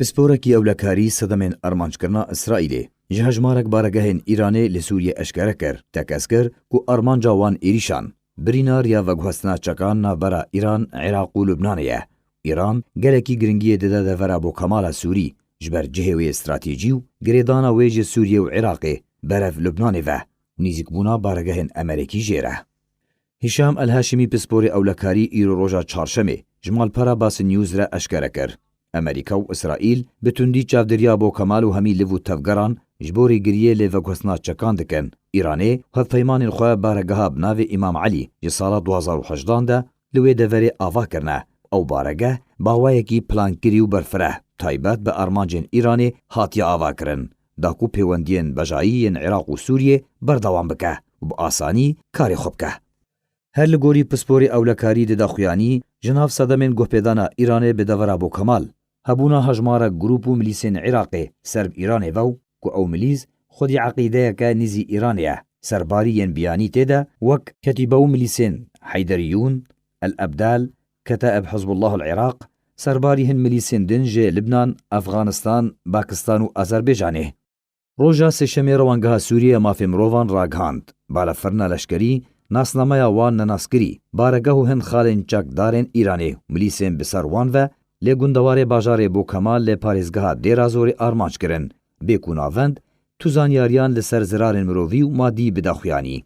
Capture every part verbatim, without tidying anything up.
Pisporekî ewlekarî sedemên armanckirina Îsraîlê ji hejmarek baregehên Îranê li Sûriyê eşkere kir, tekez kir ku armanca wan êrîşan, birîna riya veguhestina çekan navbera Îran, Iraq û Lubnanê ye. Îran gelekî giringiyê dide devera Bo Kemala Sûrî ji ber cihê wê stratejî û girêdana wê ji Sûriyê û Iraqê berev Lubnanê ve û nîzîkbûna baregehên Emerêkî jê re. Hîşam El Haşimî pisporê ewlekarî îro roja çarşemê ji malpera Basın News re eşkere kir. Emerîka û Îsraîl bi tundî çavdiriya Bo Kemal û hemî liv û tevgeran ji bo rêgiriyê lê veguhestina çekan dikin. Îranê hevpeymanên xwe baregeha bi navê Îmam Elî ji sala du hazar û hejdan de li wê deverê ava kirine. Ew baregeh bi awayekî plankirî û berfireh, taybet bi armancên Îranê hatiye avakirin, da ku pêwendiyên bejayî yên Iraq û Sûriyê berdewam bike û bi asanî karê xwe bike. Her li gorî pisporê ewlekarî dide xuyanî, ji nav sedemên guhpêdana Îranê bi devera Bo Kemal, hebûna hejmarek grûp û milîsên Iraqê ser bi Îranê ve û ku ew milîs xwedî eqîdeyeke nîzî Îranê ye, serbarî yên biyanî tê de wek ketîbe û milîsên Heyderiyûn, El Ebdal, Ketaeb Hizbullah El Iraq, serbarî hin milîsên din ji Libnan, Efxanistan, Pakistan û Azerbaycanê. Roja Sêşemê Rewangeha Sûriyê ya Mafê Mirovan ragihand, balafirina leşkerî, nasnameya wan nenaskirî, baregeh û hin xalên çekdarên Îranê û milîsên bi ser wan ve lê gundewarê bajarê Bo Kemal lê parêzgeha Dêra Zorê armanc kirin, bê ku navend tu zanyariyan li ser zirarên mirovî û madî bide xuyanî.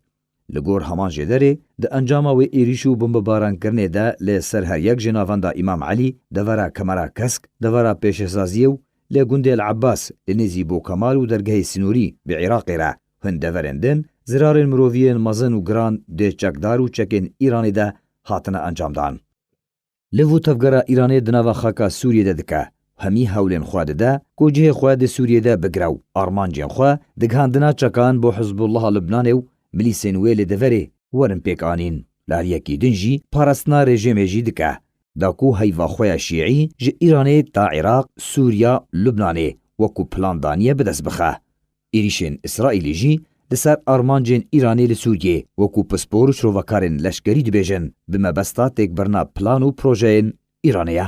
Li gor heman jêderê, di encama wê êrîş û bombebarankirinê de li ser her yek ji navenda Îmam Elî, devera Kemera Kesk, devera Pêşesaziyê û lê gundê El Abbas li nêzî Bo Kemal û dergehê sînorî bi Iraqê re, hin deverên din, zirarên mirovî yên mezin û giran dê çekdar û çekên Îranê de hatine encamdan. Liv û tevgera Îranê di nava xaka Sûriyê de dike, hemî hewlên xwe dide ku cihê xwe di Sûriyê de bigire û armancên xwe di gihandina çekan bo Hizbullah Lubnanê û milîsên wê li deverê werin pêk anîn. Li aliyekî din jî parastina rejîmê jî dike, da ku heyva xwe ya şîî ji Îranê ta Iraq, Sûriya, Lubnanê wekû plan daniye bi dest bixe. Êrîşên Îsraîlî jî li ser armancên Îranê li Sûriyê wekû pispor û şrovekarên leşkerî dibêjin, bi mebesta têkbirina plan û projeyên Îranê ye.